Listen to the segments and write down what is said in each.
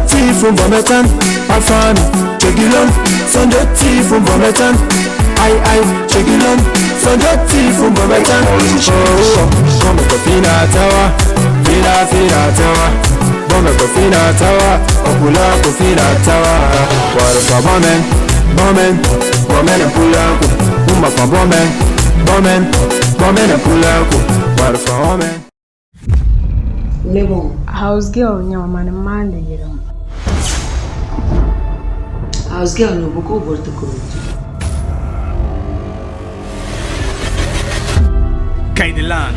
Tifun bometan, afan, chegilon, Sunday tifun bometan, ai ai, chegilon, Sunday tifun bometan. Oh, come ko fina tawa, fina fina tawa, bome ko fina tawa, okula ko fina tawa. Warfa bomen, bomen, bomen pulaku, umma fa bomen, bomen, bomen pulaku, warfa bomen. Lebong. House girl n-nyɛ ma, mani m-maandi yili ŋɔ. House girl ni o bo ka o bori ti kuri o. Kaidilan.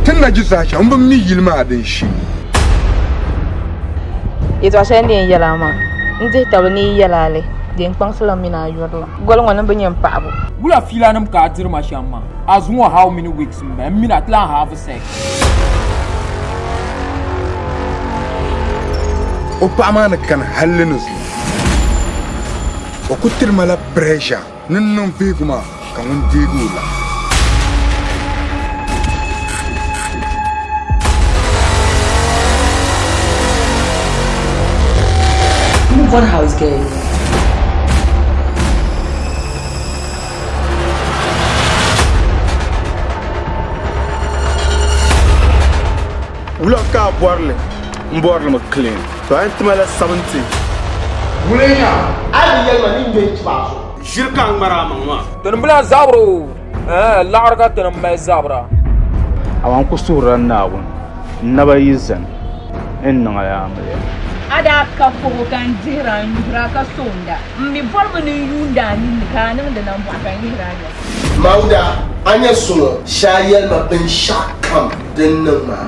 Ti ni na ji saha shɛm, m bi mi yili maa din shee. Yɛtɔɣ shɛli n ni yɛn yɛl a maa, n dihi tabili ni yi yɛl a li, di yɛn kpaŋsila m mini a yurili. Goli ŋɔ ni bi nyɛ m paɣibu. Wula fiilanim ka a diri ma shɛm maa? A zuŋɔ how many weeks m-bala? M mini a ti lan have sex. O paɣa maa ni kani halli ni zuŋɔ, o ku tiri ma la pressure ni n niŋ vihigu maa ka ŋun deegi o la. M bɔri house girl. Wula ka a bɔri li? M bɔri li mi clean. To a yɛn ti ma la 70. Wula n-nya? A yi bi yɛli ma ni n ŋme n-chibi a zuɣu. Ʒiri ka a ŋmari a maŋ maa. Tinim bi lahi zabiri o, ɛɛh, laɣiri ka tinim mali zabira. Amaa n ku suhirila Naawuni, n naba yi zani, n ni niŋ a amiliya. A daa ka kɔbu ka n dihir a n-yuhir a ka soond a. M mi bɔrimi ni n yuund a ninni ka a niŋdi nambɔɣu ka n yihir a nyɛvili. Mawuda, a nya suŋɔ, shee a yɛli ma binshɛɣukam din niŋ maa.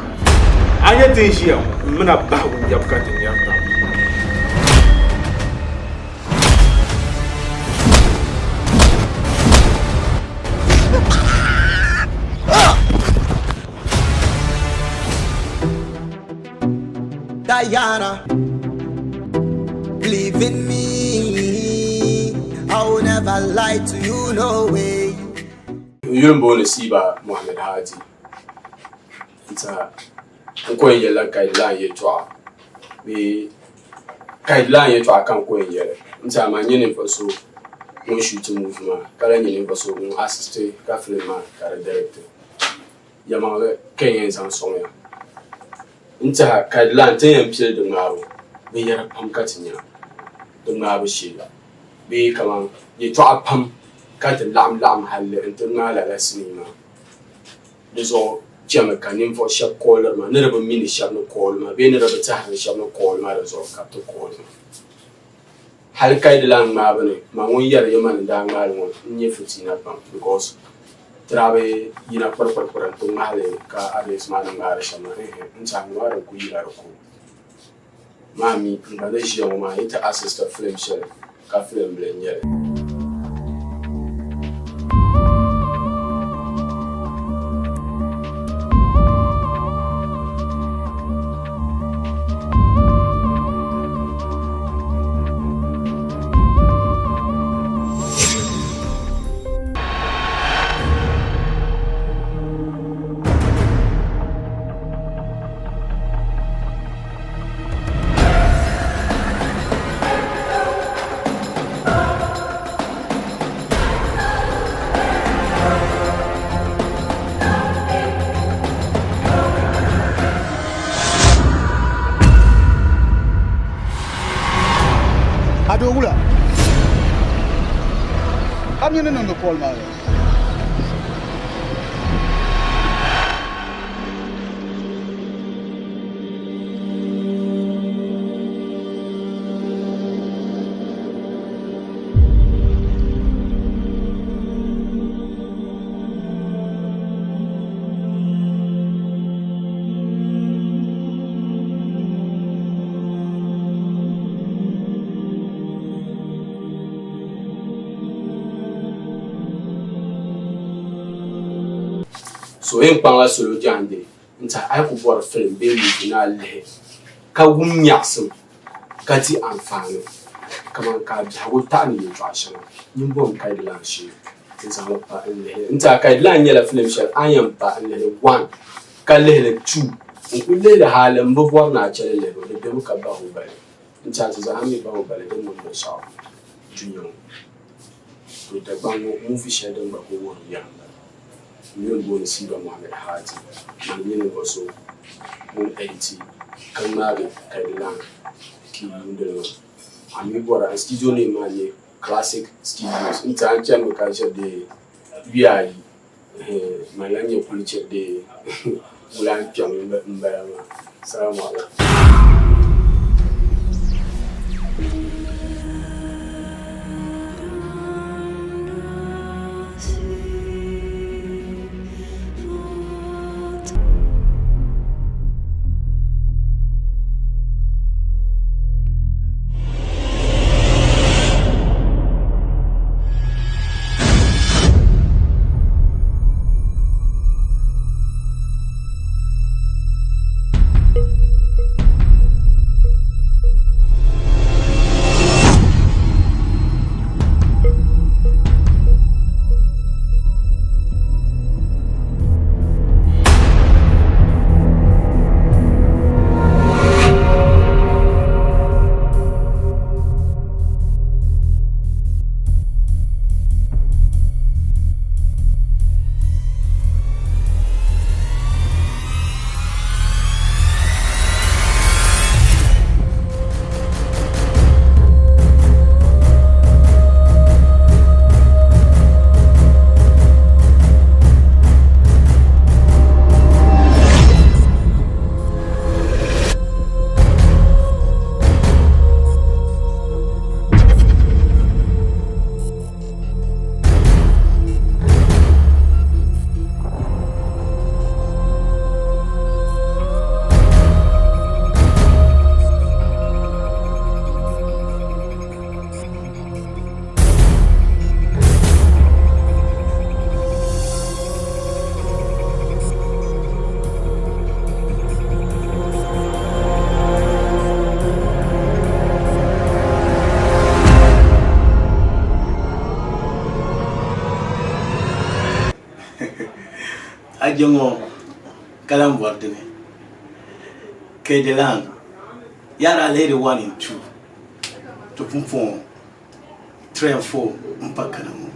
A nya ti ni ʒiya ŋɔ, m mini a bahigu n-yab ka ti nyari taba. Diana, believe in me. I will never lie to you, no way. N yuli m-booni Siiba Mohammed Hadi. N-tiɛha n ko yɛn yɛlila guideline yɛltɔɣa bee guideline yɛltɔɣa ka n ko yɛn yɛli. N-tiɛha maa n-nyɛ ninvuɣ so ŋun shoot movie maa ka lahi nyɛ ninvuɣ so ŋun assist ka film maa ka di direct. Yɛlimaŋli ka n yɛn zaŋ sɔŋ ya. N tɛha ka di lan ti yɛn pili di ŋmaabu, binyɛra pam ka ti nya di ŋmaabu shee bee kaman yɛtɔɣa pam ka ti laɣim laɣim halli nti ŋmaai lala sinii maa. Di zuɣu chɛmi ka ninvuɣ shɛb kooliri ma ni di bi mi ni shɛb ni kooli ma bee ni di bi tɛhiri ni shɛb ni kooli ma di zuɣu ka bɛ ti kooli ma. Hali ka yi di lan ŋmaabu ni, man ŋun yɛri ya ma ni daa ŋmaali ŋɔ n-nyɛ fitiina pam because Ti daa bi yina kpirikpirikpiri nti ŋmahi li ka adilisi maa ni ŋmaari shɛm maa, ɛɛh, n tɛha ŋɔ maa din kul yila di ko. Maa mi, n gba ni ʒiya ŋɔ maa yi ti assist film shɛli ka film bila n-nyɛ li. A doo wula? A mi ni niŋdi call maa ya? So yɛn kpaŋla salo jaande n-tiɛhi a yi ku bɔri filim bee movie ni a lihi ka wum nyaɣisim ka di anfaani kaman ka a biɛhigu taɣi ni yɛltɔɣa shɛŋa nyin bom ka di lan shee. N zaŋli pa n lihili n tiɛha ka di lahi nyɛla filim shɛli a ni yɛn pa n lihili one ka lihili two n ku lihili hali n bi bɔri ni a chɛli lihibu di bemi ka Bahubali n tiɛha ti zaa mi Bahubali din niŋ binshɛɣu dunia ŋɔ to Dagbaŋ ŋɔ movie shɛli din gba ku wuhiri yaha m-bala n yuli booni Siiba Mohammed Hadi mani n-nyɛ ninvuɣ so ŋun editi ka ŋmaagi ka di lan ka yi yuundili maa. A mi bɔra n studio name maa n-nyɛ Classic Studios. N tiɛha n chanimi ka ʒiri dee yuya ayi mani lan nyɛ kuli chiri dee wula n kpɛm m-bala maa. Salamu alaikum. A je ŋɔ ka lahi bɔri dini Kedilan yaara a lihiri 1 and 2 to pumpɔŋɔ 3 and 4 m pa kana ŋɔ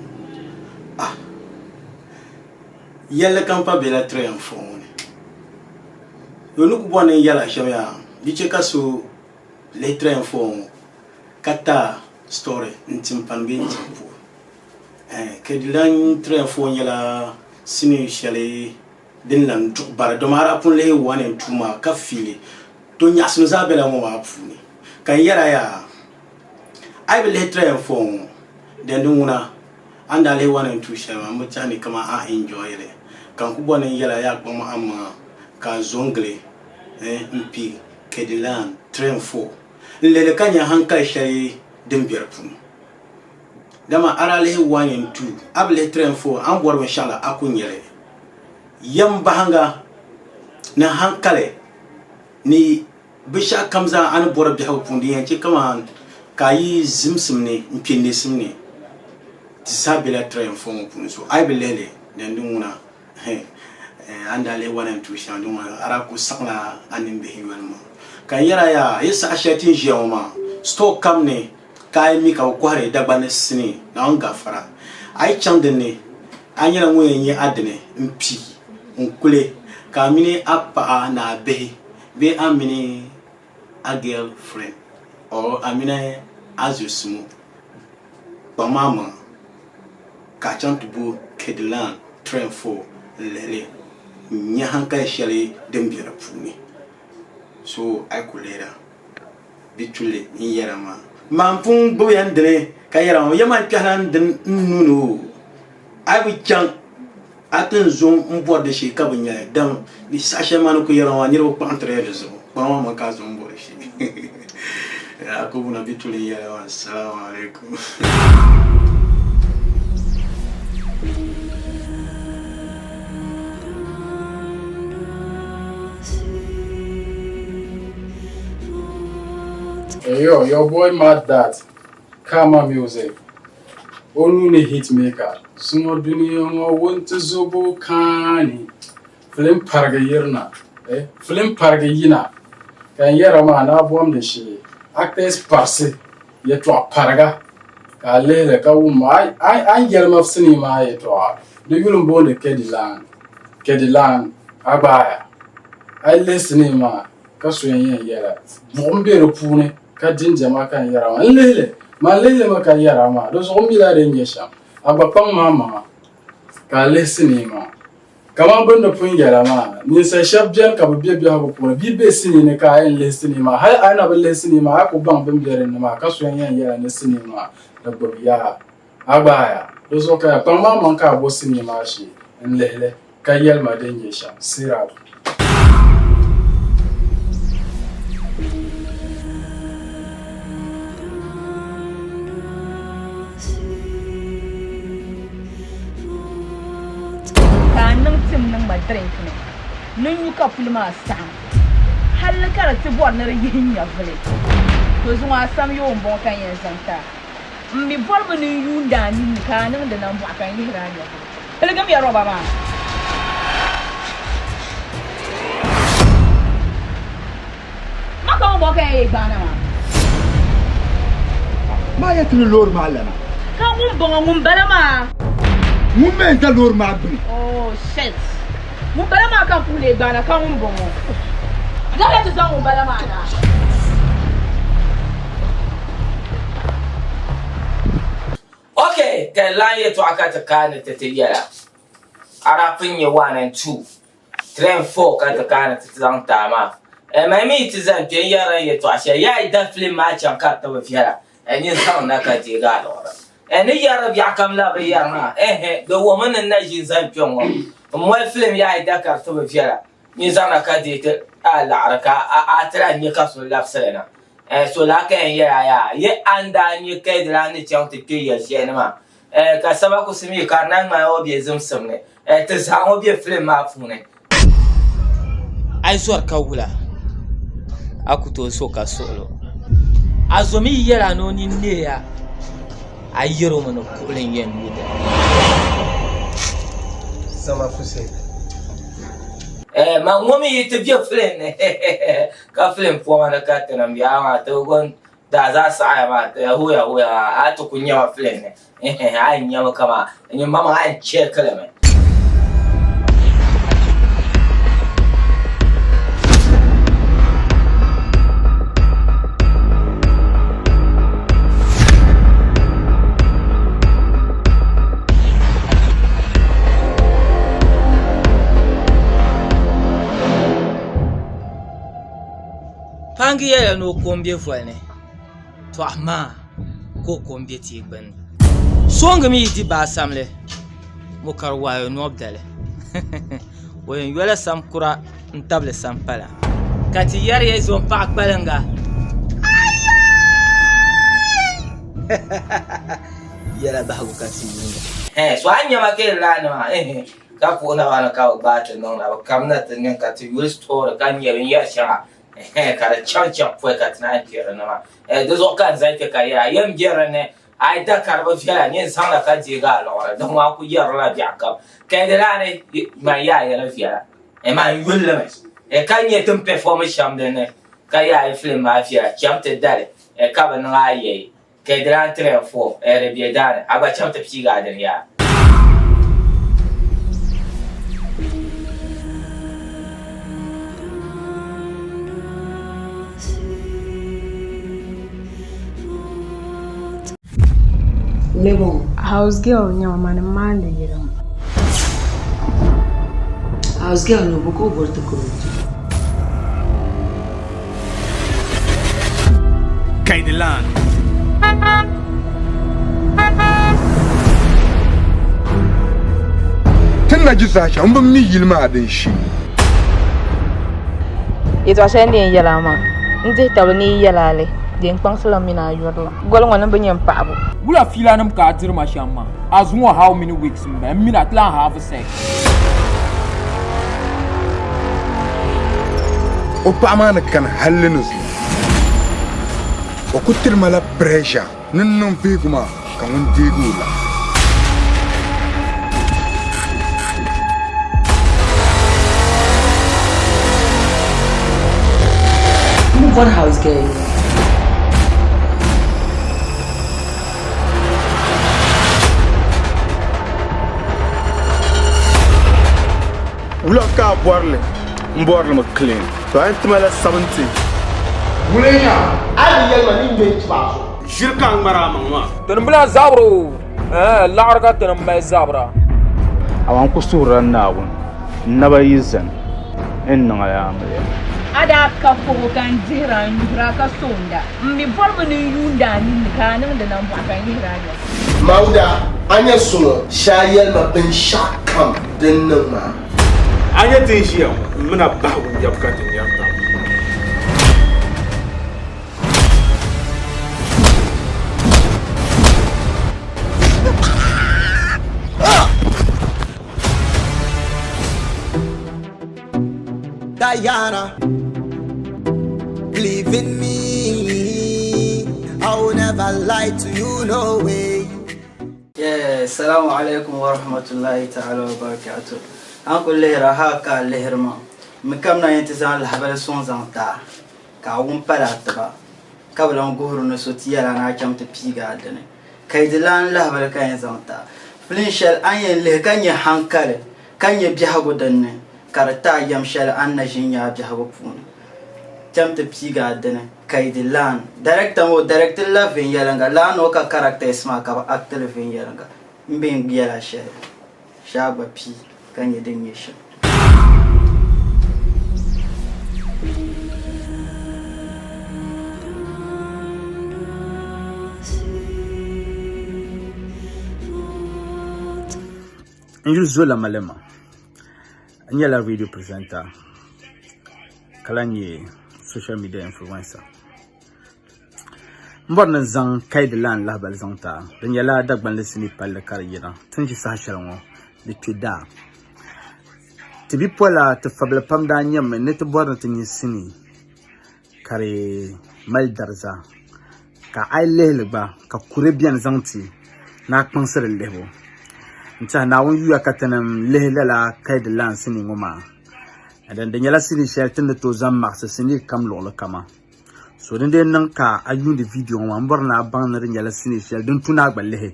ah yɛlli kam pa bela 3 and 4 ŋɔ ni yo ni ku bɔri ni n yɛla shɛm yaa di chɛ ka so lihi 3 and 4 ŋɔ ka ta story n ti m pani bee n ti m puhi eh, Kedilan 3 and 4 nyɛla sinii shɛli din lan duɣi bari dama a daa pun lihi 1 and 2 maa ka fiili to nyaɣisim zaa bela ŋɔ maa puuni ka n yɛra yaa A yi bi lihi 3 and 4 ŋɔ, then di ŋuna a ni daa lihi 1 and 2 shɛli maa, m bi tɛhi ni kaman a enjoy li. Ka n ku bɔri ni n yɛl a yaa kpaŋ a maŋa ka a zo n-gili m-pi Kedilan 3 and 4 n-lihi li ka nya hankali shɛli din be di puuni. Dama a daa lihi 1 and 2, a bi lihi 3 and 4, a ni bɔri binshɛɣu la a ku nya li. Yɛm bahiŋga ni hankali ni Binshɛɣu kam zaa a ni bɔri biɛhigu puuni din yɛn chɛ kaman ka a yi zimsim ni n-kpe neesim ni, di zaa bela tirainfo ŋɔ puuni. So a yi bi lihi li, then di ŋuna a ni daa lihi 1 and 2 shɛm, di ŋuna a daa kul saɣimla a nimbihi yoli maa. Ka n yɛr a yaa, yi saha shɛli ti ni ʒiya ŋɔ maa, store kam ni ka a yi mi ka bɛ kɔhiri Dagbani sinii, Naawuni gafara. A yi chaŋ din ni, a nyɛla ŋun yɛn nya a dini m-pii n-kuli ka a mini a paɣa ni a bihi bee a mini a girl friend or a mini a zilisiŋɔ kpaŋ maa maŋa ka a chaŋ ti bo Kedilan 3 and 4 n-lihili n-nya hankali shɛli din be di puuni. So a yi ku lihira bɛ tulli n-yɛra maa. Maa m-pun gbubi ya n dini ka yɛra maa, ya maa n-kpɛhila n dini n nuu ni o. A yi bi chaŋ A ti n zo m bɔri di shee ka bi nya li, dama di saha shɛli maa ni ku yɛri ma maa niriba kpaŋtiri ya di zuɣu. Kpaŋ maa maŋ ka a zo m bɔri shee. A ku buna bɛ tuli n yɛli maa, Assalamu alaikum. Hey yo, your boy Mad Dad, Karma Music. O nuu ni hit maker. Zuŋɔ dunia ŋɔ wuntizobo kaani, filim parigi yirina, eh, filim parigi yina, ka n yɛra maa ni a bom di shee, actors parisi yɛtɔɣa pariga ka a lihi li ka wum a a ni yɛli ma sinii maa yɛtɔɣa, di yuli m-booni Kedilan, Kedilan, a gbaaya. A yi lihi sinii maa ka so yɛn yɛn yɛla, buɣim be di puuni. Ka dindiɛma ka n yɛra maa, n lihi li, man lihi li mi ka yɛra maa, di zuɣu m mila din nyɛ shɛm. A gba kpaŋ maa maŋa ka a lihi sinii maa. Kaman bɛ ni pun yɛla maa, ninsal shɛb beni ka bɛ be biɛhigu puuni, bɛ yi be sinii ni ka a yɛn lihi sinii maa, hal a yi na bi lihi sinii maa, a yi ku baŋ bɛ ni be din ni maa, ka so yɛn yɛn yɛla ni sinii maa di gbibi yaa. A gbaaya, di zuɣu ka ya kpaŋ maa maŋ ka a bo sinii maa shee n-lihi li. Ka yɛli ma din nyɛ shɛm. Sirab. Ka a niŋ tim niŋ ma drink ni ni n nyu ka puli maa saɣim halli ka di ti bɔri ni di yihi n nyɛvuli. To zuŋɔ a sam yoo m-bɔŋɔ ka n yɛn zaŋ ti a. M mi bɔrimi ni n yuund a ninni ka a niŋdi nambɔɣu ka n yihiri a nyɛvuli. Piligim ya rɔba maa. Ma ka ŋun bɔŋɔ ka ya yi gbaana maa. Maa ya ti ni loori maa lana. Ka ŋun bɔŋɔ ŋun bala maa. Ŋun mi n-za loori maa gbuni. Oh shit. Ŋun bala maa ka n puhi lee gbaana ka ŋun bɔŋɔ. Lahi ti zaŋ ŋun bala maa na. Ok, ka lan yɛtɔɣa ka ti kaani ti ti yɛla. A daa pun nyɛ 1 and 2, 3 and 4 ka ti kaani ti ti zaŋ ti a maa. Eh, mani mi yi ti zani kpe n-yɛrila yɛtɔɣa shɛli, yaa yi da filim maa chaŋ ka di ti bi viɛla, eh, nyin zaŋ na ka deegi a liɣiri. Eh, ni yɛrili biɛɣu kam la bi yɛri maa, eh eh, di wuhimi ni n na ʒi n-zani kpe ŋ-ŋɔ. M moli filim yaa yi da ka di ti bi viɛla, nyin zaŋ na ka deei ti a liɣiri ka a ti lahi nya ka so labisili na. Eh, so laa ka yɛn yɛli a yaa, yi a ni daa nya ka yi di daa ni chaŋ ti kpe yɛl shɛli ni maa, eh, ka saba ku si mi ka di na ŋmani o be zimsim ni, eh, ti zaa ŋɔ be filim maa puuni. A yi zɔri ka wula, a ku tooi so ka suɣilo. A zo mi yi yɛl a ni o nini neei a, a yɛr o mi ni kuɣili n-yɛn lu dini. Sama Fuseni. Eh, man ŋɔ mi yi ti be filim ni, Ka filim poma ni ka tinim yaa maa ti bi daa zaa saɣaya maa ti huya huya maa a ti ku nyama filim ni a yi nyami kama nyini mama a yɛn chɛkili mi. Paangi yɛliya ni o ko m-be voli ni, tɔ amaa ka o ko m-be tia gbunni. Sooŋgi mi yi di baasamli, mokari wayo nɔbu dali, o yɛn yola sam kura n-tabili sam pala. Ka ti yɛri ya zo m-paɣi kpalinga. Yɛla bahigu ka ti yuunda. So a ni nya ma ka yi laani maa, Ka puhi na maa ni ka bɛ gbaai ti niŋ na, bɛ kamina ti niŋ ka ti yuli story ka nya binyɛr shɛŋa ka di chaŋ chaŋ pɔi ka ti naan kpe di ni maa. Di zuɣu ka n zali kpe ka yɛli a yɛn be di ni a yi da ka di bi viɛla nyin zaŋla ka deegi a liɣiri din ŋɔ a ku yɛrila biɛɣu kam ka di daa ni man yaa yɛli viɛla man yuli li mi ka nya ti ni perform shɛm din ni ka yaa yi film maa viɛla cham ti dali ka bi niŋ a yɛi ka di daa 3 and 4 di be daani a gba chaŋ ti piigi a dini yaa. House girl n-nyɛ ma, mani m-maandi yili ŋɔ. House girl ni o bo ka o bori ti kuri o. Kaidilan. Ti ni na ji saha shɛm, m bi mi yili maa din shee. Yɛtɔɣ shɛli n ni yɛn yɛl a maa, n dihi tabili ni yi yɛl a li, di yɛn kpaŋsila m mini a yurilim. Goli ŋɔ ni m bi nya m paɣibu. Wula fiilanim ka a diri ma shɛm maa? A zuŋɔ how many weeks m-bala? M mini a ti lan have sex. O paɣa maa ni kani halli ni zuŋɔ, o ku tiri ma la pressure ni n niŋ vihigu maa ka ŋun deegi o la. N bɔri house girl. Wula ka a bɔri li? M bɔri li mi clean. To a yɛn ti ma la 70. Wula n-nya? A yi bi yɛli ma ni n ŋme n-chibi a zuɣu. Ʒiri ka a ŋmari a maŋ maa. Tinim bi lahi zabiri o, ɛɛh, laɣiri ka tinim mali zabira. Amaa n ku suhirila Naawuni, n naba yi zani, n ni niŋ a amiliya. A daa ka kɔbu ka n dihir a n-yuhir a ka soond a. M mi bɔrimi ni n yuund a ninni ka a niŋdi nambɔɣu ka n yihir a nyɛvili. Mawuda, a nya zuŋɔ shee a yɛli ma binshɛɣukam din niŋ maa. A nya ti ni ʒiya ŋɔ, m mini a bahigu nyabu ka ti nyari taba. Diana, believe in me. I will never lie to you, no way. Yeah, salamu alaikum wa rahmatullahi ta'ala wa barakatuh. An ku lihira ha ka a lihiri ma. Mi kam na yɛn ti zaŋ lahabali suŋ zaŋ ti a, ka a wum pali a tiba, ka bi lan guhiri ni so ti yɛl a ni a chaŋ ti piigi a dini. Ka yi di lan lahabali ka yɛn zaŋ ti a. Filin shɛli a ni yɛn lihi ka nya hankali, ka nya biɛhigu din ni, ka di ti a yɛm shɛli a ni na ʒin nya a biɛhigu puuni. Cham ti piigi a dini, ka yi di lan. Director ŋɔ, o directi li la viɛnyɛliŋga, lala ni o ka characters maa ka bɛ acti li viɛnyɛliŋga. M be n yɛl a shɛli, shee a gba pii ka nya din nyɛ shɛm. N yuli Zola Malema n nyɛla radio presenter ka lahi nyɛ social media influencer n bɔri ni n zaŋ Kaidi Lan lahabali zaŋ ti a di nyɛla Dagbanli sinii palli ka di yina ti ni ʒi saha shɛli ŋɔ di kpe daa ti bipola ti fabili pam daa nyɛmi ni ti bɔri ni ti nya sinii ka di mali dariza ka a yi lihi li gba ka kuri beni zaŋ ti ni a kpaŋsi di lihibu n-tɛha Naawuni yuya ka tinim lihi lala Kaidi Lan sinii ŋɔ maa and then di nyɛla sinii shɛli ti ni tooi zaŋ maɣisi sinii kam luɣili kama so din dii niŋ ka a yuundi vidiyo ŋɔ maa m bɔri ni a baŋ ni di nyɛla sinii shɛli din tu ni a gba lihi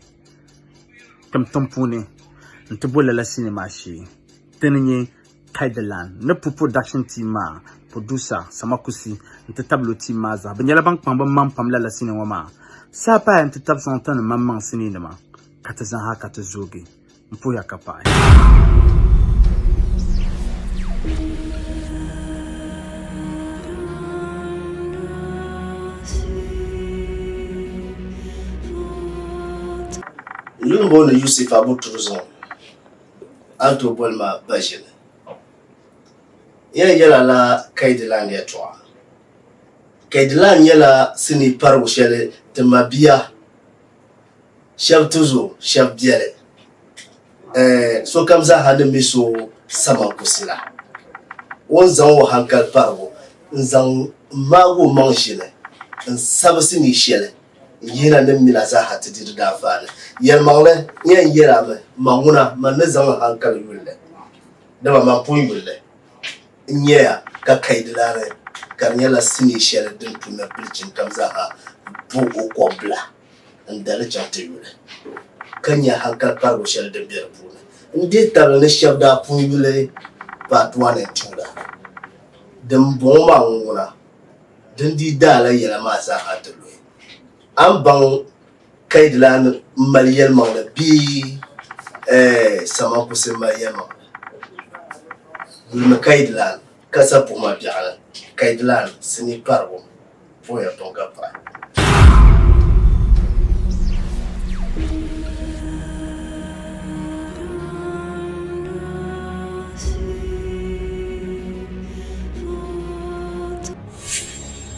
kpɛm tiŋ puuni nti bo lala sinii maa shee ti ni nyɛ Kaidilan ni pu production team maa producer Samakusi n-ti tabili o team maa zaa. Bɛ nyɛla ban kpaŋ bɛ maŋ pam lala sinii ŋɔ maa. Saha paaya n-ti tabi sɔŋ ti ni maŋmaŋ sinii nima ka ti zaŋ ha ka ti zoogi. M puhiya ka paɣi. N yuli m-booni Yusuf Abu Turizɔŋ. A ni tooi boli ma Baʒili. N yɛn yɛl a la Kaidilan yɛtɔɣa. Kaidilan nyɛla sinii parigu shɛli ti mabia shɛba tizo shɛba biɛli ɛɛh sokam zaaha ni mi so Samankusi la. O ni zaŋ o hankali parigu n-zaŋ maagi o maŋ ʒili n-sabi sinii shɛli N yihina ni m min a zaaha ti di di daanfaani. Yɛlimaŋli, n yɛn yɛl a mi, ma ŋuna, man ni zaŋ n haŋkali yuli li, dama man pun yuli li. N nyaya ka kaidilani ka di nyɛla sinii shɛli din tu ni bilichini kam zaaha bo o kɔbila n-da li chaŋ ti yuli, ka nya haŋkali parigu shɛli din be di puuni. N dihi tabili ni shɛba daa pun yuli part 1 and 2 la. Dimbɔŋɔ maa ŋuna. Din dii daala yɛla maa zaaha ti luhi. A ni baŋ Kaidilani m-mali yɛlimaŋli bee ɛɛh Samankusi m-mali yɛlimaŋli? Yulimi Kaidilani ka sa puhima biɛɣuni. Kaidilani sinii paribu puhiya pam ka pahi.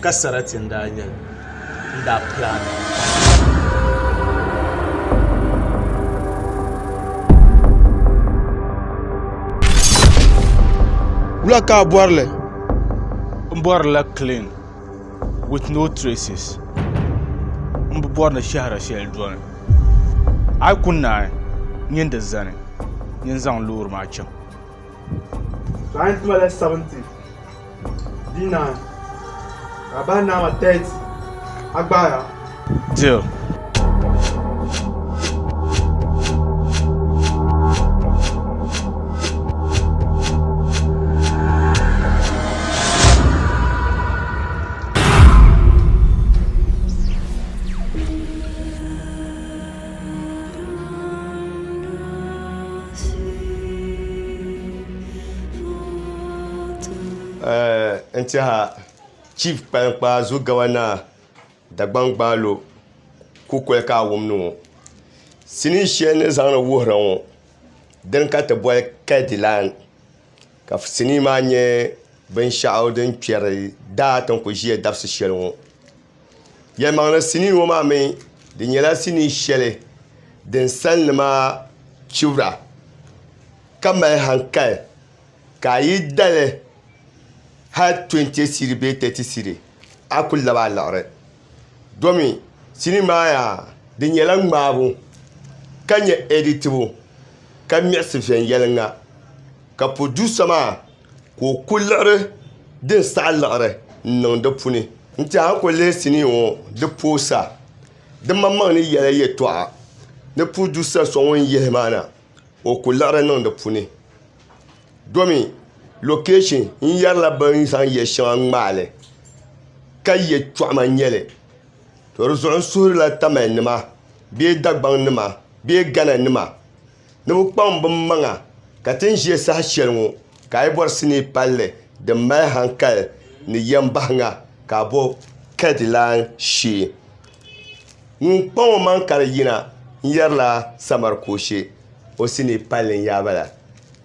Ka sarati n-daa nyɛ li n-daa pilaani. Wula ka a bɔri li? M bɔrila clean with no traces. M bi bɔri ni shɛhira shɛli dɔni. A yi ku naai, nyin di zani, nyin zaŋ loori maa chaŋ. So a yɛn ti ma la 70 di naai. Ka a bahi naai ma 30, a gbaaya. Deal. N tiɛha chief kpaliŋkpaa zugawa naa Dagbaŋ gbaalo kukoli ka a wumdi ŋɔ sinii shɛli ni zaŋdi wuhiri ŋɔ dini ka ti boli kɛdilan ka sinii maa nyɛ binshaɣu din kpɛri daa ti ni ku ʒiya dabisi shɛli ŋɔ yɛlimaŋli sinii ŋɔ maa mii di nyɛla sinii shɛli din salinima chibira ka mali hankali ka a yi dali hali 20 cedi bee 30 cedi a ku labi a liɣiri domi sinii maa yaa di nyɛla ŋmaabu ka nyɛ ɛditibu ka miɣisi viɛnyɛliŋga ka produsa maa ka o ku liɣiri din saɣi liɣiri n niŋ di puuni n tiɛha a ni ku lihi sinii ŋɔ di poosa di maŋmaŋ ni yɛla yɛltɔɣa ni produsa so ŋun yihi maa na o ku liɣiri niŋ di puuni domi location n yɛrila bin zaŋ yɛ shɛŋa ŋmaali ka yɛ choɣama n nyɛli to di zuɣu n suhurila tamali nima bee dagbaŋ nima bee gana nima ni bi kpaŋ bi maŋa ka ti ni ʒiya saha shɛli ŋɔ ka a yi bori sinii palli din mali hankali ni yɛm bahinga ka a bo kɛdilan shee ŋun kpaŋ o maŋ ka di yina n yɛrila samari kooshe o sinii palli n yaa bala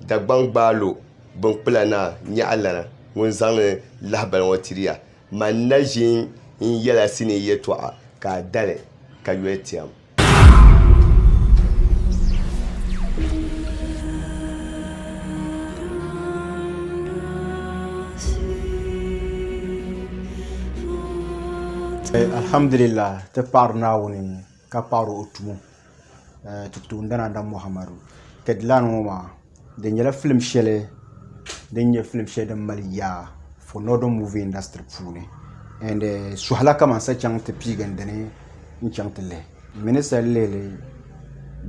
Dagbaŋ gbaalo binkpula naa nyaɣilana ŋun zaŋdi lahabali ŋɔ tiri ya man na ʒi n-yɛla sinii yɛltɔɣa ka a dali ka yoli tiɛm. Alhamdulillah ti paɣiri Naawuni ka paɣiri o tumo ti toondana Anabi Muhammadu Kɛdilan ŋɔ maa di nyɛla filim shɛli din nyɛ filim shɛli din mali yaa for northern movie industry puuni and suhila kaman sa chaŋ ti piigi n dini n chaŋ ti lihi m mi ni sa lihili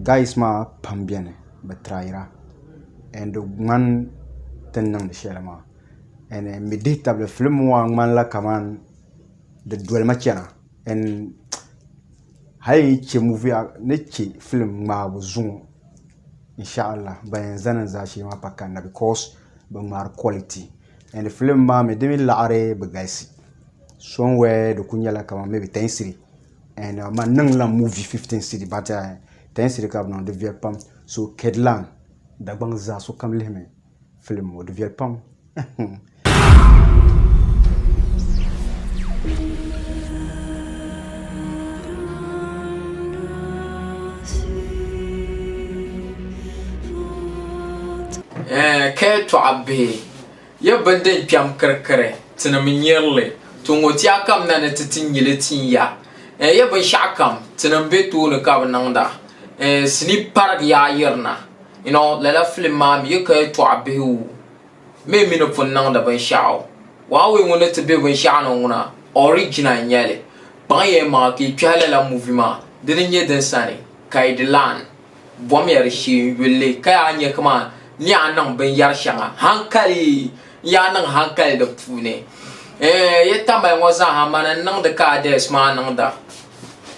guys maa pam beni bɛ tiraayira and di ŋmani ti ni niŋdi shɛli maa and m mi dihi tabili filim ŋɔ maa ŋmanila kaman di dolimi chana and hali yi chɛ movie ni chɛ filim ŋmaabu zuŋɔ inshallah ban yɛn zani n zaashee maa pa kanna because bi ŋmaari quality and filim maa mi di mi laɣari bi galisi somewhere di ku nyɛla kamani maybe 10 cedi and man niŋla movie 15 cedi but 10 cedi ka bi niŋ di viɛli pam so Kedlan Dagbaŋ zaa sokam lihimi filim ŋɔ di viɛli pam. Kaya tɔɣa bihi ya bini din kpɛm kirikiri tinim n-nyiri li ti ŋɔ tia kam na ni ti ti nyi li tin ya ya binshɛɣu kam tinim be tooni ka bi niŋda sinii parigi yaa yirina You know, lala film maa mi yi ka yɛltɔɣa bihi o mi mi ni pun niŋdi binshɛɣu one way ŋun ni ti be binshɛɣu ni ŋuna original n-nyɛ li kpaŋ ya yi maŋa ka yi kpɛhi lala movie maa dini n-nyɛ din sani Kaidilan bomiya di shee n-yuli li ka yaa nya kaman ni yaa niŋ binyɛr shɛŋa hankali n-yaa niŋ hankali di puuni eh ya tamali ŋɔ zaaha mani n-niŋdi ka Ades maa niŋda.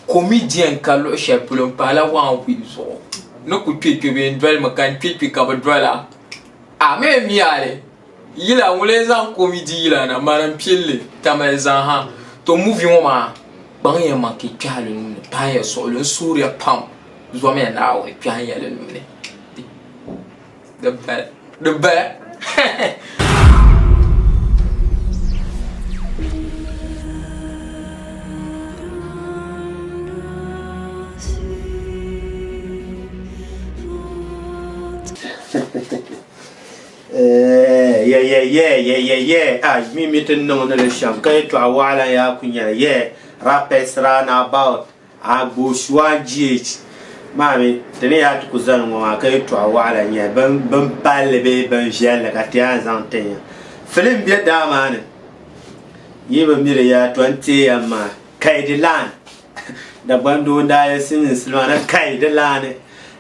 Comedian ka luɣi shɛli polo n pahila one week zuɣu ni ku kpe kpe bee n doli mi ka n kpe kpe ka bi dola a mi mi a li yila ŋun lee zaŋ comedy yila na mani n pilli tamali zaŋ ha to movie ŋɔ maa kpaŋ ya maŋ ka yi kpɛhi li nuuni pahi ya suɣuli n suhuriya pam zomiya Naawuni kpɛhi ya li nuuni di bala di bala Yeah, yeah, yeah, yeah, yeah, yeah. Ah, mi mi ti niŋ ni li shɛm ka yɛltɔɣa waɣila yaa ku nyɛli. Yeah, rappers run about. Agbosua GH maa mi ti ni yaa ti ku zani ŋɔ maa ka yɛltɔɣa waɣila n-nyɛ li bin palli bee bin viɛlli ka ti yaa zaŋ tin ya. Filim be daa maa ni. Yi bi mi di yaa, to n teei ya maa, Kaidilan! Dagbaŋ doo n-daa yɛli silimiinsili maa ni Kaidilani.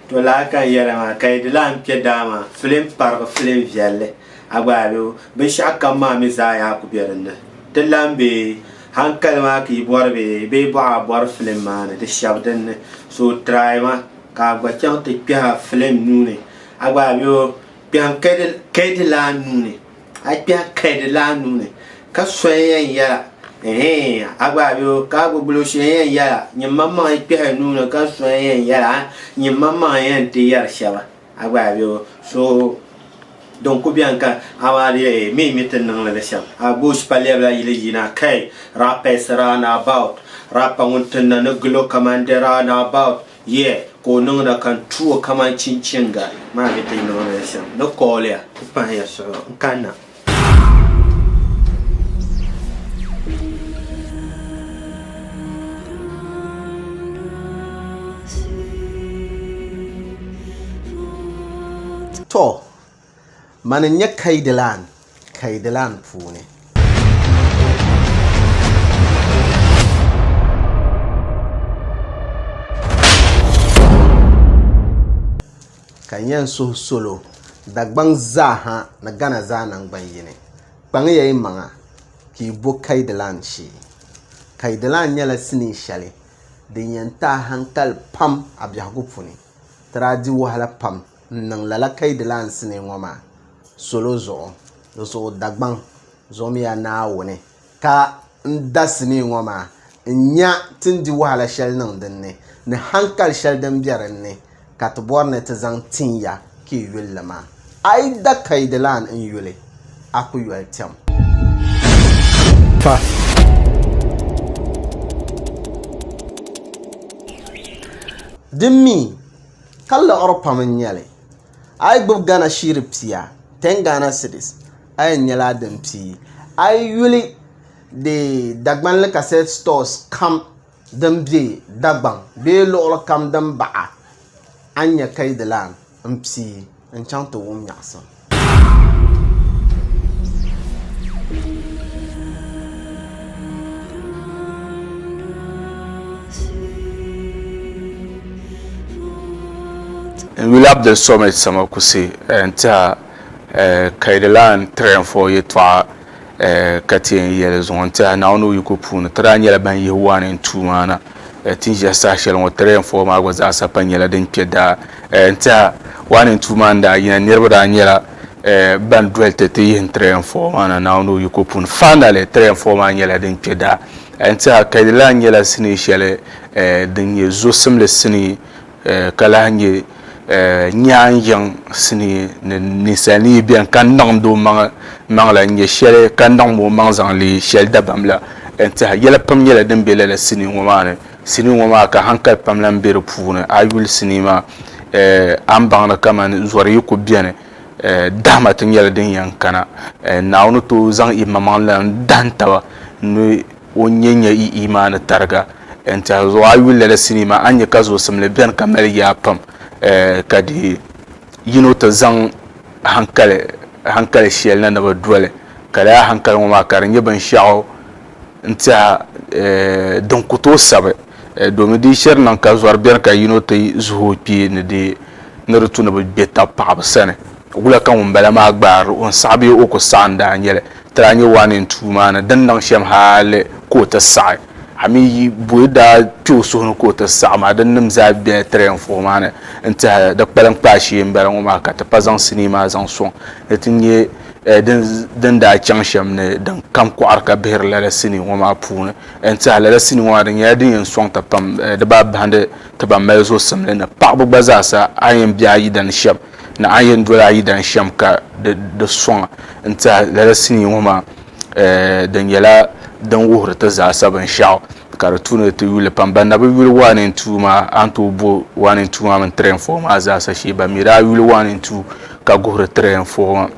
To lala ka n yɛra maa, Kaidilan kpe daa maa, filim parigi filim viɛlli. A gba a bi binshɛɣu kam maa mi zaa yaa ku be din ni. Ti lan be hankali maa ka yi bɔri bee bee bɔɣa a bɔri filim maa ni di shɛbi din ni. So try ma ka a gba chaŋ ti kpɛhi a filim nuu ni. A gba a bi kpɛhim Kaidilan nuu ni. A kpɛhi Kaidilan nuu ni ka so n-yɛn yɛla ɛhɛin a gba a bi ka a gbubi o shee n-yɛn yɛla nyin maŋmaŋ yi kpɛhi nuu ni ka so n-yɛn yɛla nyin maŋmaŋ n-yɛn ti yɛri shɛba. A gba a bi so din ku beni ka amaa di mi mi ti niŋli li shɛm. A Bush pa lɛbila yili yina kai rappers round about rapper ŋun tinna ni gilo kaman the round about yeah ka o niŋda ka n tu o kaman chinchinga maa mi ti niŋli li shɛm ni kooliya ti pahi ya suhu n kanna. Tɔ! Mani n-nyɛ Kaidilan, Kaidilan puuni. Ka n yɛn suhi solo Dagbaŋ zaa ha ni Ghana zaa naŋgban yini, kpaŋya yi maŋa ka yi bo Kaidilan shee. Kaidilan nyɛla sinii shɛli din yɛn ti a hankali pam a biɛhigu puuni. Ti daa di wahala pam n-niŋ lala Kaidilan sinii ŋɔ maa solo zuɣu. Di zuɣu Dagbaŋ zomiya Naawuni ka n da sinii ŋɔ maa n-nya ti ni di wahala shɛli niŋ din ni, ni hankali shɛli din be din ni ka ti bɔri ni ti zaŋ tin ya ka yi yuli li maa. A yi da Kaidilan n-yuli, a ku yoli tɛm. Pa. Din mi ka liɣiri pam n-nyɛ li, a yi gbubi Ghana shiiri pia, 10 Ghana cedis, a yɛn nyɛla din pii. A yi yuli di Dagbanli cassette stores kam din be Dagbaŋ bee luɣili kam din baɣa, a ni nya Kaidilan m-pii n-chaŋ ti wum nyaɣisim. N yuli Abdul Somad Samakusi n-tiɛha Kaidilan 3 and 4 yɛltɔɣa ka ti yɛn yɛli zuŋɔ n-tiɛha Naawuni o yiko puuni ti daa nyɛla ban yihi 1 and 2 maa na ti ni ʒiya saha shɛli ŋɔ 3 and 4 maa gba zaasa pa nyɛla din kpe daa n-tiɛha 1 and 2 maa ni daa yina niriba daa nyɛla ban doli ti ti yihi 3 and 4 maa na Naawuni o yiko puuni finally 3 and 4 maa nyɛla din kpe daa n-tiɛha Kaidilan nyɛla sinii shɛli din nyɛ zosimli sinii ka lahi nyɛ nyaan yiŋ sinii ni ninsal ni yi beni ka niŋdi o maŋ la n-nyɛ shɛli ka niŋmi o maŋ zaŋ leei shɛli dabam la n-tɛha yɛla pam nyɛla din be lala sinii ŋɔ maa ni. Sinii ŋɔ maa ka hankali pam lahi be di puuni. A yuli sinii maa a ni baŋdi kamani zɔri yi ku beni dahima ti nyɛla din yɛn kana. Naawuni tooi zaŋ yi maŋmaŋ la n-dahim taba ni o nya nya yi imaani tariga n-tɛhi zuɣu a yuli lala sinii maa a ni nya ka zoosimli beni ka mali yaa pam ka di yino ti zaŋ hankali shɛli na ni bi doli ka lala hankali ŋɔ maa ka di nyɛ binshɛɣu n-tɛha din ku tooi sabi domi di yi shiri niŋ ka zɔri beni ka yino ti zuhi o kpee ni di tu ni bi gbe tab paɣaba sani wula ka ŋunbala maa gbaari o n-saɣi bee o ku saɣi n-daa nyɛli Ti daa nyɛ one and two maa ni din niŋ shɛm hali ka o ti saɣi. A mi yi boi daa kpe o suhu ni ka o ti saɣi maa, din nim zaa bela 3 and 4 maa ni n-tɛha di kpalim kpaai shee m-bala ŋɔ maa ka ti pa zaŋ sinii maa zaŋ sɔŋ ni ti nya din daa chaŋ shɛm ni din kam kɔɣiri ka bihiri lala sinii ŋɔ maa puuni n-tɛha lala sinii ŋɔ maa di nyɛla din yɛn sɔŋ ti pam di baa bahindi ti ban mali zuɣusimli ni paɣiba gba zaasa a ni yɛn be a yidana shɛm ni a ni yɛn doli a yidana shɛm ka di sɔŋ n-ti a. Lala sinii ŋɔ maa di nyɛla din wuhiri ti zaasa binshɛɣu ka di tu ni ti yuli pam. Ban na bi yuli 1 and 2 maa a ni tooi bo 1 and 2 maa mini 3 and 4 maa zaasa shee. Ban mi daa yuli 1 and 2 ka guhiri 3 and 4 maa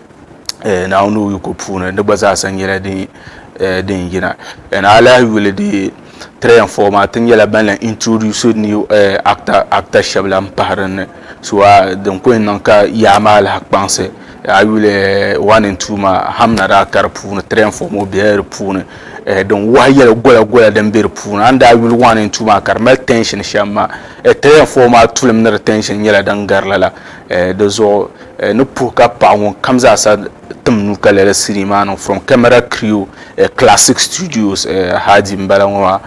Naawuni o yiko puuni di gba zaasa nyɛla din yina. And a lahi yuli di 3 and 4 maa ti nyɛla ban lahi introduce new actor shɛba la m-pahi din ni. So din ku yɛn niŋ ka yaa maa lahi kpaŋsi A yuli 1 and 2 maa Hamna daa ka di puuni, 3 and 4 maa bela di puuni. Din wahi yɛli gola gola din be di puuni. A ni daa yuli 1 and 2 maa ka di mali tension shɛm maa, 3 and 4 maa tulim ni di tension nyɛla din gari lala. Di zuɣu ni puhi ka paɣa ŋun kam zaasa tim nuu ka lala sinii maa niŋ from camera crew, Classic Studios, Hadi m-bala ŋɔ maa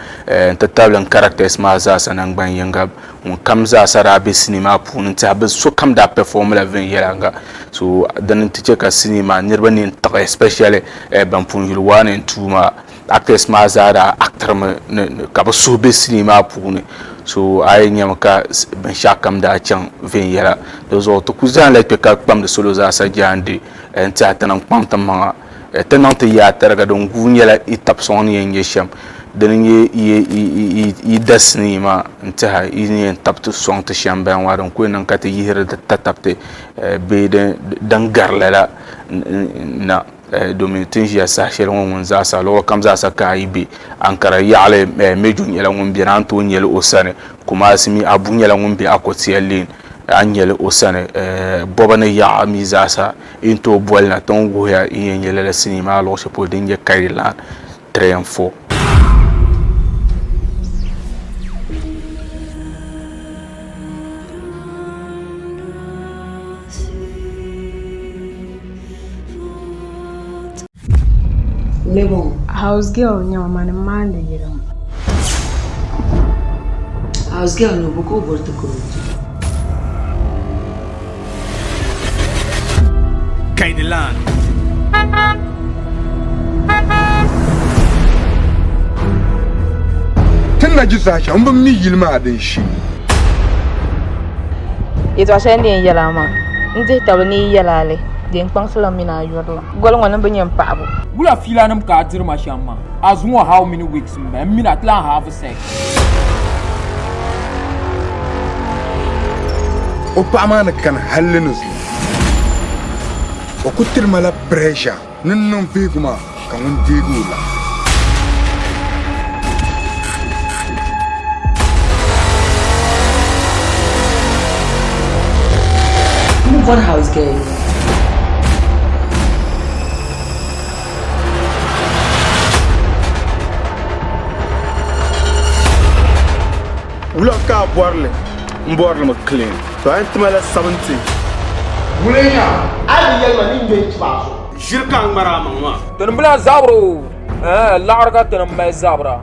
n-ti tabili n characters maa zaasa nangban yinga. Ŋun kam zaasa daa be sinii maa puuni n-tɛha bɛ sokam daa performila viɛnyɛliŋga. So dini n-ti che ka sinii maa niriba nini tiɣi especially ban pun yuli 1 and 2 maa actors maa zaa daa actirimi ka bɛ suhu be sinii maa puuni. So a yi nyami ka binshɛɣu kam daa chaŋ viɛnyɛla. Di zuɣu ti kuli zaŋla kpe ka kpamdi salo zaasa jaande n-tɛha ti niŋ kpaŋ ti maŋa Ti niŋ ti yaa tariga din guui nyɛla yi tabi sɔŋ ni yɛn nyɛ shɛm. Dini n-nyɛ yi da sinii maa n-tɛha yi ni yɛn tabi ti sɔŋ ti shɛm bala maa din ku yɛn niŋ ka ti yihiri di tatabiti bee din gari lala na domin ti ni ʒiya saha shɛli ŋɔ ŋun zaasa luɣili kam zaasa ka a yi be Ankara yaɣili Major nyɛla ŋun beni a ni tooi nya li o sani Kumasi mi Abu nyɛla ŋun be Akɔtia Lane a ni nya li o sani bɔba ni yaɣa mi zaasa Yi ni tooi boli na ti ni wuhiya yi yɛn nyɛ lala sinii maa luɣ shɛli polo din nyɛ Kailan 3 and 4. House girl n-nyɛ ma, mani m-maandi yili ŋɔ. House girl ni o bo ka o bori ti kootu. Kaidilan. Ti ni na ji saha shɛli, m bi mi yili maa din shee. Yɛtɔɣ shɛli n ni yɛn yɛl a maa, n dihi tabili ni yi yɛl a li, di yɛn kpaŋsila m mini a yurilim. Goli ŋɔ ni m bi nya m paɣibu. Wula fiilanim ka a diri ma shɛm maa? A zuŋɔ how many weeks m-bala? M mini a ti lan have sex. O paɣa maa ni kani halli ni zuŋɔ, o ku tiri ma la pressure ni n niŋ vihigu maa ka ŋun deegi o la. M bi bɔri house girl. Wula ka a bɔri li? M bɔri li mi clean. To a yɛn ti ma la 70. Wula n-nya? A yi bi yɛli ma ni n ŋme n-tubi a zuɣu. Ʒiri ka a ŋmari a maŋ maa. Tinim bi lahi zabiri o, ɛɛh, laɣiri ka tinim mali zabira.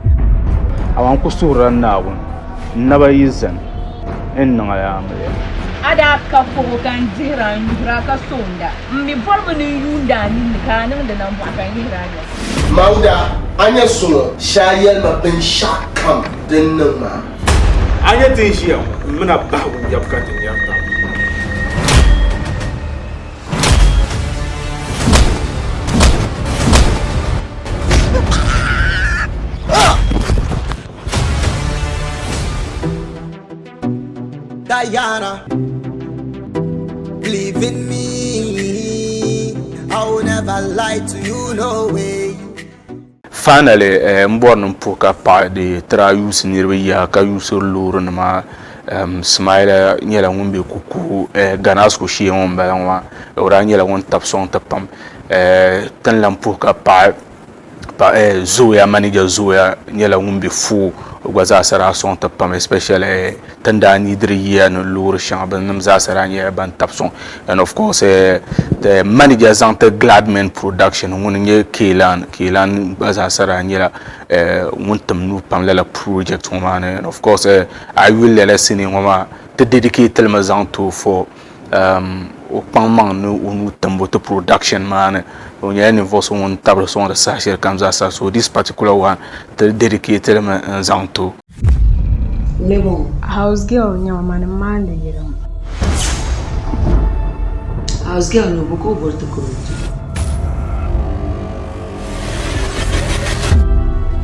Amaa n ku suhirila Naawuni, n naba yi zani, n ni niŋ a amiliya. A daa ka kɔbu ka n dihir a n-yuhir a ka soond a. M mi bɔrimi ni n yuund a ninni ka a niŋdi nambɔɣu ka n yihir a nyɛvili. Mawuda, a nya zuŋɔ shee a yɛli ma binshɛɣukam din niŋ maa. A nya ti ni ʒiya ŋɔ, m mini a bahigu nyabu ka ti nyari taba. Diana, believe in me. I will never lie to you, no way. Finally, m bɔri ni m puhi ka paɣi di tira yuusi niriba yaha ka yuusiri loori nima. Smaila nyɛla ŋun be Kuku Ganasco shee ŋɔ m bala ŋɔ maa. O daa nyɛla ŋun tabi sɔŋ ti pam. Ti ni lahi puhi ka paɣi Zoya manager Zoya nyɛla ŋun be foo o gba zaasa daa sɔŋ ti pam especially ti ni daa neediri yiya ni loori shɛŋa bɛ nim zaasa daa nyɛla ban tabi sɔŋ and of course the manager zaŋ ti Gladman production ŋuni n-nyɛ Keelan Keelan gba zaasa daa nyɛla ŋun tim nuu pam lala project ŋɔ maa ni and of course a yi yuli lala sinii ŋɔ maa ti dedicate li mi zaŋ ti o for o kpaŋmaŋ ni o nuu timbu ti production maa ni o nyɛla ninvuɣu so ŋun tabiri sɔŋdi saha shɛli kam zaa sa so this particular one ti dedicate li mi n zaŋ ti o. House girl n-nyɛ ma, mani m-maandi yili ŋɔ. House girl ni o bo ka o bori ti kootu.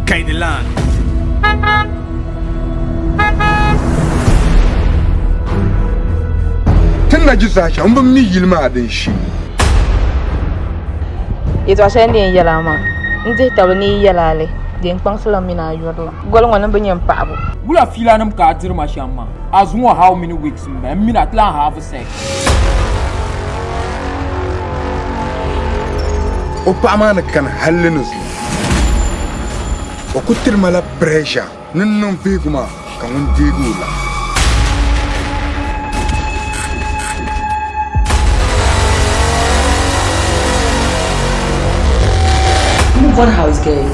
Kaidilan. Ti ni na ji saha shɛli, m bi mi yili maa din shee. Yɛtɔɣ shɛli n ni yɛn yɛl a maa, n dihi tabili ni yi yɛl a li, di yɛn kpaŋsila m mini a yurilim. Goli ŋɔ ni m bi nya m paɣibu. Wula fiilanim ka a diri ma shɛm maa? A zuŋɔ how many weeks m-bala? M mini a ti lan have sex. O paɣa maa ni kani halli ni zuŋɔ, o ku tiri ma la pressure ni n niŋ vihigu maa ka ŋun deegi o la. M bɔri house girl.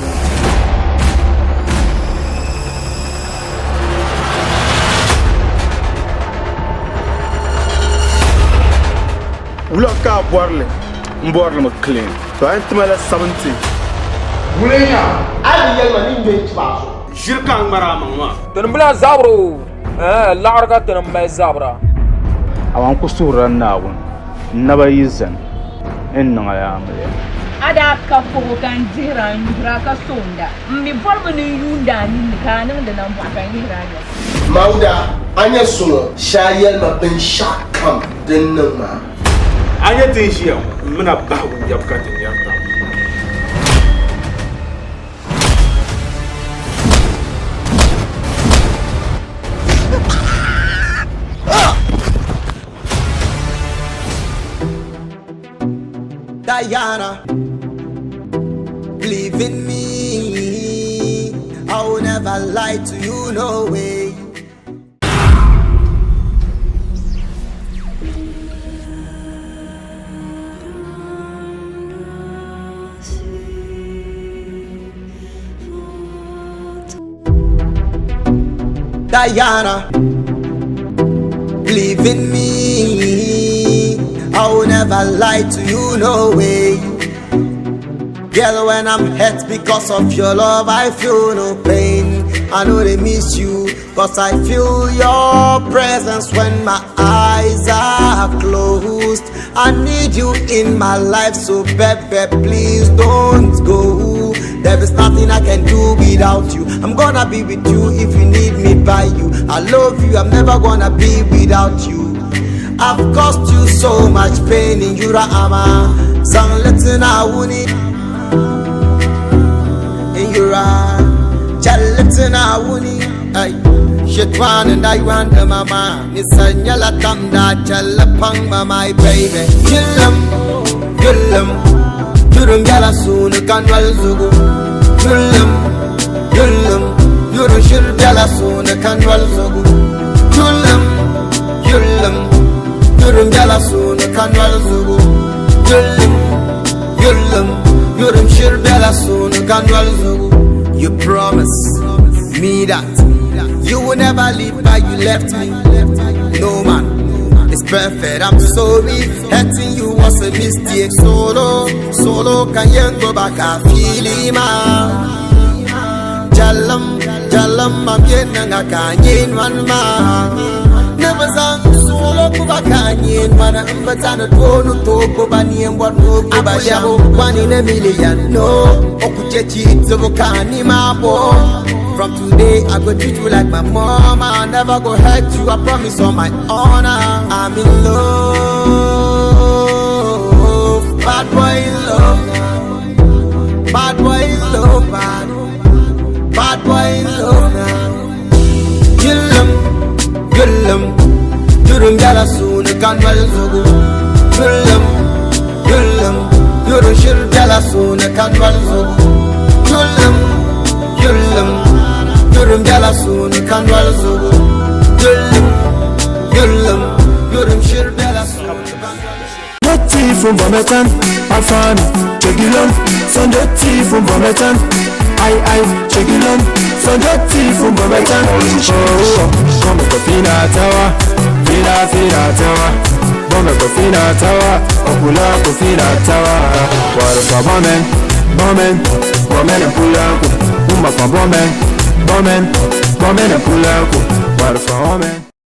Wula ka a bɔri li? M bɔri li mi clean. To a yɛn ti ma la 70. Wula n-nya? A yi bi yɛli ma ni n ŋme n-chibi a zuɣu. Ʒiri ka a ŋmari a maŋ maa. Tinim bi lahi zabiri o, ɛɛh, laɣiri ka tinim mali zabira. Amaa n ku suhirila Naawuni, n naba yi zani, n ni niŋ a la amiliya. A daa ka kɔbu ka n dihir a n-yuhir a ka soond a. M mi bɔrimi ni n yuund a ninni ka a niŋdi nambɔɣu ka n yihir a nyɔri. Mawuda, a nya suŋɔ, shee a yɛli ma binshɛɣukam din niŋ maa. A nya ti ni ʒiya ŋɔ, m mi na bahigu ŋmɛbu ka ti ŋmɛri taba. Diana, believe in me. I will never lie to you, no way. Diana, believe in me. I will never lie to you, no way. Girl, when I'm hurt because of your love, I feel no pain. I know they miss you, cause I feel your presence when my eyes are closed. I need you in my life, so baby, please don't go. There is nothing I can do without you. I'm gonna be with you if you need me by you. I love you, I'm never gonna be without you. I've caused you so much pain in Yura Ama. Zang wuni in Yura. Chalatina wuni. Ay. Shetwan and I want the mama. Nisanyala tamda chalapang my baby. Chillam, chillam. Yurum yala sunu kanwal zugu. Chillam, chillam. Yurum shir yala sunu kanwal zugu. Chillam, chillam. Yurum yala sunu kanwal zugu. Chillam, chillam. Yurum shir yala sunu kanwal zugu. You promise me that you will never leave, but you left me. No man is perfect. I'm sorry. Hurting you was a mistake. Solo, solo, can you go back? I feel him. Jalam, jalam, I'm getting a kanyin one man. Never sang solo kuba kanyin one. Mbatana tonu toko bani mbwa no kuba shabo. One in a million, no. Okuchechi tsubukani mabo. From today, I go treat you like my mama. I never go hurt you, I promise on my honor. I'm in love, bad boy in love now. Bad boy in love, bad, bad boy in love now. Yulum, yulum, yurum yala sunu kanwal zugu. Yulum, yulum, yurum shir yala sunu kanwal zugu. Yulum, yulum. Yorum gela sunu kanwal zugu. Yulum, yulum, yorum shir bela sunu Dirty from Bometan, Afan, Chegilon, son dirty from Bometan. I, Chegilon, son dirty from Bometan. Oh, come to Fina Tower, Fina, Fina Tower. Bome ko Fina Tower, Okula ko Fina Tower. What for Bomen, Bomen, Bomen and Pulaku. Uma for Bomen, Bomen, Bomen and Pulaku. What for Bomen?